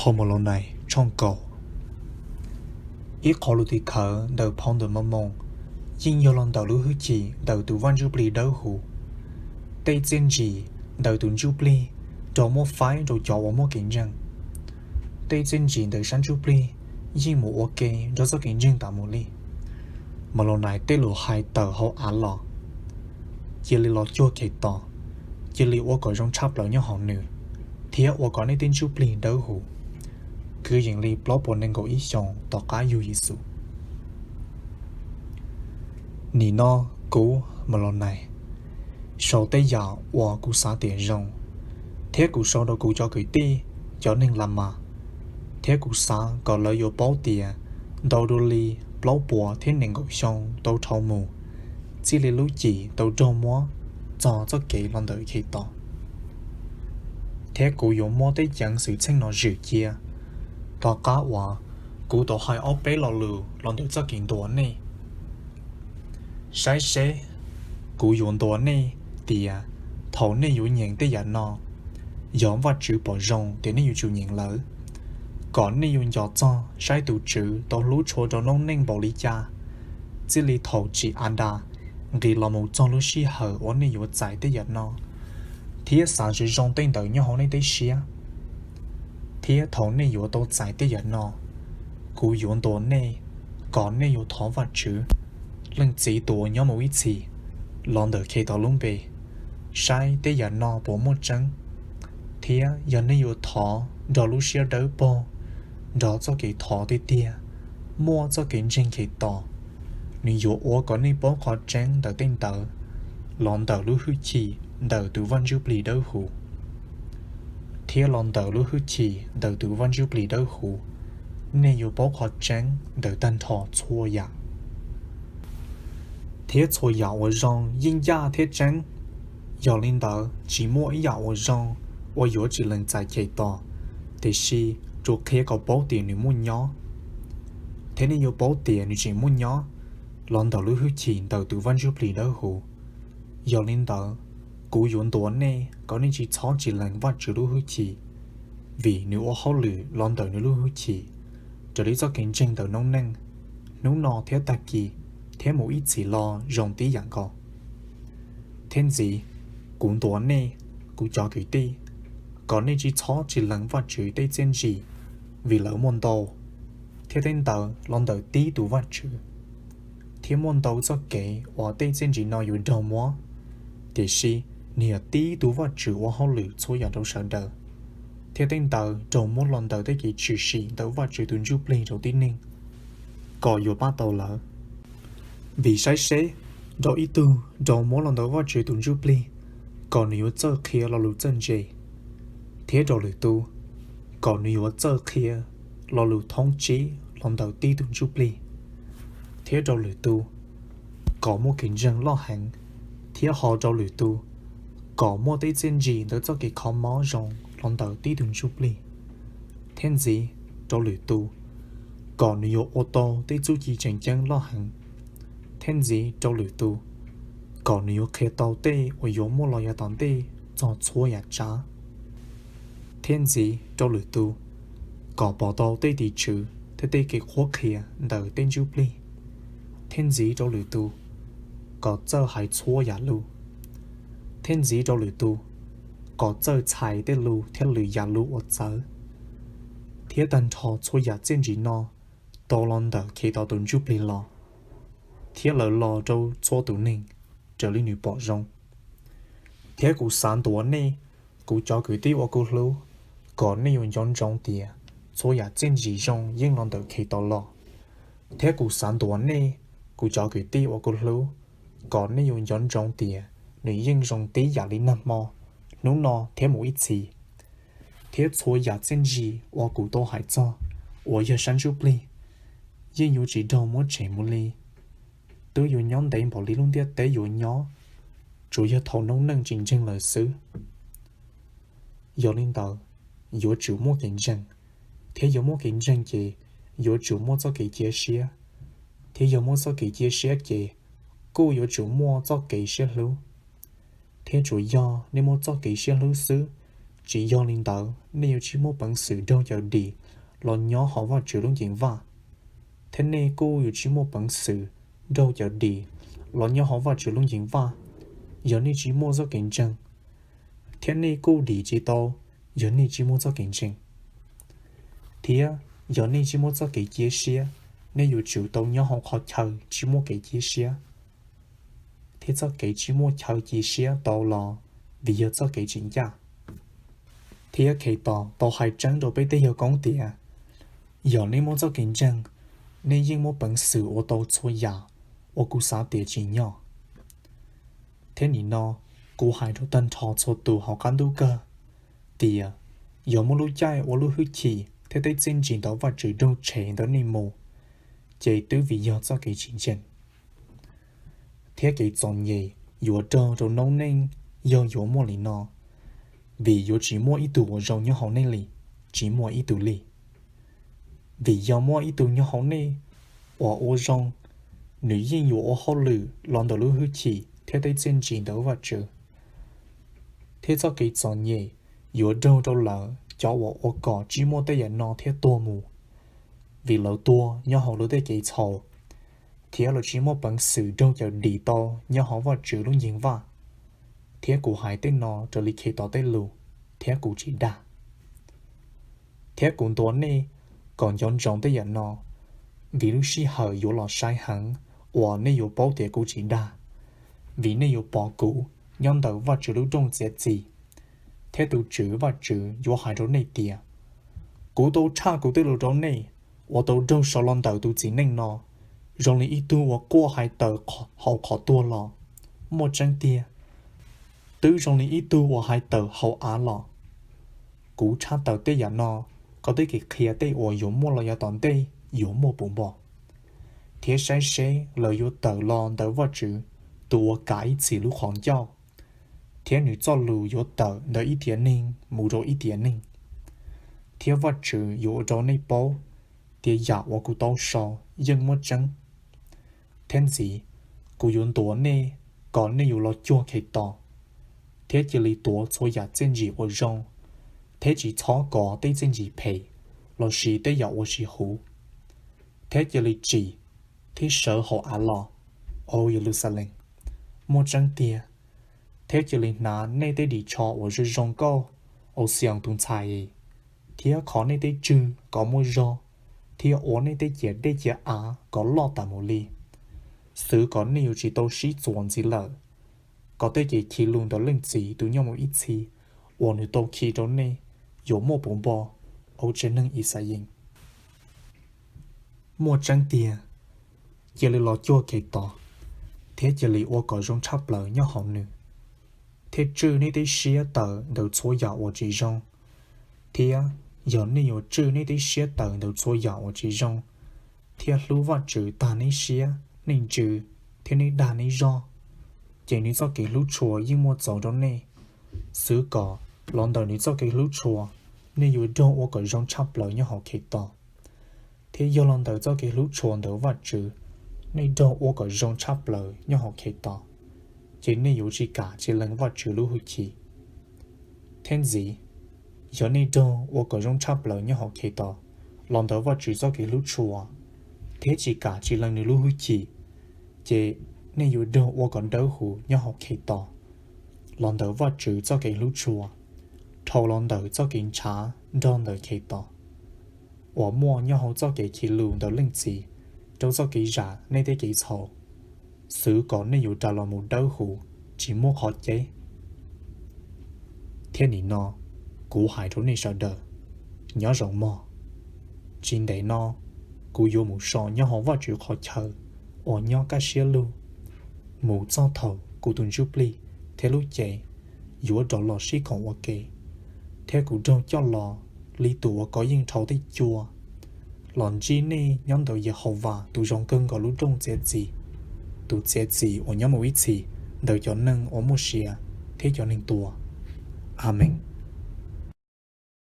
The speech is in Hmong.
Qhov Maulaunais tshooj kaum. Ib qhov lus tim khawv ntawm phau ntawv Maumoos yeej yog los ntawm lub hwj chim ntawm tus Vaj Ntsuj Plig Dawb Huv. Tej txiaj ntsim ntawm tus ntsuj plig raug muab faib rau cov uas muaj kev ntseeg. Tej txiaj ntsim ntawm sab ntsuj plig yeej mus ua ke nrog txoj kev ntseeg tas mus li. Maulaunais tej lus hais tawm hauv av los: Cia li los cuag Khetos, cia li ua kom zoo tshaj plaws nyob hauv nws, thiab ua kom nej tej ntsuj plig dawb huv. Kwv yees li plaub puas nees nkaum ib xyoos tom qab yug Yexus. Nim no kuv, Maulaunais, sau tej yam uas kuv xav tias zoo, thiab kuv sau rau kuv cov kwv tij, cov neeg Lamas, thiab kuv xav kom lawv yuav paub tias ntau dua li plaub puas thiab nees nkaum xyoo tau dhau mus txij li lub cim tau raug muab txog txoj kev los ntawm Khetos. Thiab kuv yuav muab tej ceev xwm txheej no zwm cia, tom qab uas kuv tau hais ob peb lo lus los ntawm txoj kev ntuas nej. Saib seb, kuv yuav ntuas nej tias thaum nej yuav nyeem tej yam no, yog Vajtswv pom zoo tias nej yuav tsum nyeem lawm, kom nej yuav nco txog saib tus Tswv tau hlub tshua rau noob neej npaum li cas, txij li thaum tsim Adas nqis los mus txog lub sij hawm uas nej yuav txais tej yam no, thiab xav zoo zoo tej ntawd nyob hauv nej tej siab. Thiab thaum nej yuav tau txais tej yam no, kuv yuav ntuas nej kom nej yuav thov Vajtswv, Leej Txiv tus uas nyob mus ib txhis, los ntawm Khetos lub npe, saib tej yam no puas muaj tseeb. Thiab yog nej yuav thov nrog lub siab dawb paug, nrog txoj kev thov tiag tiag, muaj txoj kev ntseeg Khetos, nws yuav ua kom nej paub qhov tseeb ntawm tej ntawd los ntawm lub hwj chim ntawm tus Vaj Ntsuj Plig Dawb Huv. Thiab los ntawm lub hwj chim ntawm tus Vaj Ntsuj Plig Dawb Huv, nej yuav paub qhov tseeb ntawm tag nrho txhua yam. Thiab txhua yam uas zoo yeej ncaj thiab tseeb. Yog li ntawd, tsis muaj ib yam uas zoo uas yuav tsis lees txais Khetos, tiam sis tsuas qhia kom paub tias nws muaj nyob. Thiab nej yuav paub tias nws tseem muaj nyob los ntawm lub hwj chim ntawm tus Vaj Ntsuj Plig Dawb Huv. Yog li ntawd, kuv yuav ntuas nej kom nej tsis txhob tsis lees Vajtswv lub hwj chim, vim nws ua hauj lwm los ntawm nws lub hwj chim, raws li txoj kev ntseeg ntawm noob neej, hnub no thiab tag kis, thiab mus ib txhis los zoo tib yam nkaus. Thiab ntxiv, kuv ntuas nej, kuv cov kwv tij, kom nej tsis txhob tsis lees Vajtswv tej txiaj ntsim, vim lawv muaj ntau, thiab tej ntawd los ntawm tib tus Vajtswv, thiab muaj ntau txoj kev uas tej txiaj ntsim no yuav raug muab. Tiam sis nws yog tib tus Vajtswv ua hauj lwm txhua yam rau sawv daws, thiab tej ntawd raug muab los ntawm tej kev tshwm sim ntawm Vajtswv tus Ntsuj Plig rau tib neeg, kom yuav pab tau lawv. Vim saib seb, rau ib tug raug muab los ntawm Vajtswv tus Ntsuj Plig kom nws yuav txawj qhia lo lus txawj ntse, thiab rau lwm tus, kom nws yuav txawj qhia lo lus thoob tsib los ntawm tib tus Ntsuj Plig, thiab rau lwm tus, kom muaj kev ntseeg loj heev, thiab ho rau lwm tus, kom muaj tej txiaj ntsim ntawm txoj kev kho mob zoo los ntawm tib tus Ntsuj Plig, thiab ntxiv, rau lwm tus, kom nws yuav ua tau tej txuj ci tseem ceeb loj heev, thiab ntxiv rau lwm tus, kom nws yuav qhia tau tej uas yuav muaj los yav tom ntej txog txhua yam tsav, thiab ntxiv rau lwm tus, kom pom tau tej tim tswv thiab tej kev qhuab qhia ntawm tej ntsuj plig, thiab ntxiv rau lwm tus, kom txawj hais txhua yam lus, thiab ntxiv rau lwm tus, kom txawj txhais tej lus thiab lwm yam lus uas txawv, thiab tag nrho txhua yam txiaj ntsim no tau los ntawm Khetos tus Ntsuj Plig los, thiab lawv los rau txhua tus neeg raws li nws pom zoo. Thiab kuv xav ntuas nej, kuv cov kwv tij uas kuv hlub, kom nej yuav nco ntsoov tias txhua yam txiaj ntsim zoo yeej los ntawm Khetos los. Thiab kuv xav ntuas nej, kuv cov kwv tij uas kuv hlub, kom nej yuav nco ntsoov tias nws yeej zoo tib yam li nag hmo, hnub no thiab mus ib txhis. Thiab txhua yam txiaj ntsim uas kuv tau hais txog uas yog sab ntsuj plig yeej yuav tsis raug muab tshem mus li, twb yuav nyob ntev npaum li lub ntiaj teb yuav nyob, tsuas yog thaum noob neej tsis ntseeg lawm xwb. Yog li ntawd, yuav tsum muaj kev ntseeg, thiab yog muaj kev ntseeg ces yuav tsum muaj txoj kev cia siab, thiab yog muaj txoj kev cia siab ces kuj yuav tsum muaj txoj kev siab hlub. Thiab tsuas yog nej muaj txoj kev siab hlub xwb, Tsis yog li ntawd, nej yuav tsis muaj peev xwm raug cawm dim los nyob hauv Vajtswv lub nceeg vaj, thiab nej kuj yuav tsis muaj peev xwm raug cawm dim los nyob hauv Vajtswv lub nceeg vaj yog nej tsis muaj txoj kev ntseeg, thiab nej kuj dim tsis tau yog nej tsis muaj txoj kev ntseeg. Thiab yog nej tsis muaj txoj kev cia siab, nej yuav tsum tau nyob hauv qhov chaw tsis muaj kev cia siab, thiab txoj kev tsis muaj chaw cia siab tau los vim yog txoj kev tsis ncaj. Thiab Khetos tau hais tseeb rau peb tej yawg koob tias, yog nej muaj txoj kev ntseeg, nej yeej muaj peev xwm ua tau txhua yam uas kuv xav tias tsim nyog. Thiab nim no kuv hais rau tag nrho txhua tus hauv qab ntuj kawg tias, yog muaj lub caij uas lub hwj chim thiab tej txiaj ntsig ntawm Vajtswv raug tshem ntawm nej mus, ces twb vim yog txoj kev tsis ntseeg. Thiab kev txom nyem yuav raug rau noob neej yog yuav muaj li no, vim yuav tsis muaj ib tug uas zoo nyob hauv nej li, tsis muaj ib tug li. Vim yog muaj ib tug nyob hauv nej uas ua zoo, nws yeej yuav ua hauj lwm los ntawm lub hwj chim thiab tej txiaj ntsig ntawm Vajtswv. Thiab txoj kev txom nyem yuav raug rau lawv cov uas ua kom tsis muaj tej yam no thiab tuag mus, vim lawv tuag nyob hauv lawv tej kev txhaum, thiab lawv tsis muaj peev xwm raug cawm dim tau nyob hauv Vajtswv lub nceeg vaj. Thiab kuv hais tej no raws li Khetos tej lus, thiab kuv tsis dag. Thiab kuv ntuas nej kom nco ntsoov tej yam no, vim lub sij hawm yuav los sai heev uas nej yuav paub tias kuv tsis dag, vim nej yuav pom kuv nyob ntawm Vajtswv lub rooj txiav txim. Thiab tus Tswv Vajtswv yuav hais rau nej tias, kuv tau tshaj kuv tej lus rau nej uas tau raug sau los ntawm tus txiv neej no, zoo li ib tug uas quaj hais tawm hauv qhov tuag los. Muaj tseeb tiag, twb zoo li ib tug uas hais tawm hauv av los. Kuv tshaj tawm tej yam no kom tej kev qhia tej uas yuav muaj los yav tom ntej yuav muaj puv npo. Thiab saib seb, lawv yuav tawm los ntawm Vajtswv tus uas kav ib txhis lub qhov ncauj, thiab nws txoj lus yuav tawm ntawm ib tiam neeg mus rau ib tiam neeg. Thiab Vajtswv yuav ua rau nej paub tias yam uas kuv tau sau yeej muaj tseeb. Thiab ntxiv, kuv yuav ntuas nej kom nej yuav los cuag Khetos, thiab cia li tuav txhua yam txiaj ntsig uas zoo, thiab tsis txhob kov tej txiaj ntsig phem lossis tej yam uas tsis huv. Thiab cia li tsim thiab sawv hauv av los, Au Yeluxalees. Muaj tseeb tiag, thiab cia li hnav nej tej ris tsho uas zoo zoo nkauj, Au Xi-oos tus ntxhais, thiab kho nej tej tswg kom muaj zog, thiab ua nej tej ciav dej ciav av kom loj tas mus li, xwv kom nej yuav tsis tau sib txuas ntxiv lawm, kom tej kev khi lus ntawm Leej Txiv tus nyob mus ib txhis uas nws tau khi rau nej yuav muaj puv npo, Au Tsev Neeg Ixayees. Muaj tseeb tiag, cia li los cuag Khetos, thiab cia li ua kom zoo tshaj plaws nyob hauv nws, thiaj tswj nej tej siab tawm ntawm txhua yam uas tsis zoo. Thiab yog nej yuav tswj nej tej siab tawm ntawm txhua yam uas tsis zoo, thiab hlub Vajtswv tag nej siab, nej ntsws, thiab nej dag nej zog, ces nws txoj kev hlub tshua yeej muaj txaus rau nej, xwv kom los ntawm nws txoj kev hlub tshua, nej yuav raug ua kom zoo tshaj plaws nyob hauv Khetos. Thiab yog los ntawm txoj kev hlub tshua ntawm Vajtswv, nej raug ua kom zoo tshaj plaws nyob hauv Khetos, ces nej yuav tsis kam tsis lees Vajtswv lub hwj chim. Thiab ntxiv, yog nej raug ua kom zoo tshaj plaws nyob hauv Khetos los ntawm Vajtswv txoj kev hlub tshua, thiab tsis kam tsis lees nws lub hwj chim, ces nej yuav raug ua kom dawb huv nyob hauv Khetos los ntawm Vajtswv txoj kev hlub tshua, dhau los ntawm txoj kev ntshav nrog ntawm Khetos, uas muaj nyob hauv txoj kev khi lus ntawm Leej Txiv rau txoj kev zam nej tej kev txhaum, xwv kom nej yuav rais los mus dawb huv tsis muaj qhov ceb. Thiab nim no kuv hais rau nej sawv daws, nyob zoo mog. Tsis ntev no kuv yuav mus so nyob hauv Vajtswv qhov chaw uas nyob kaj siab lug, mus txog thaum kuv tus ntsuj plig thiab lub cev yuav rov los sib koom ua ke, thiab kuv raug coj los li tus uas kov yeej dhau tej cua, los ntsib nej nyob ntawm Yehauvas tus zoo kawg nkaus lub rooj txiav txim, tus txiav txim uas nyob mus ib txhis ntawm cov neeg uas muaj sia thiab cov neeg tuag. Amees.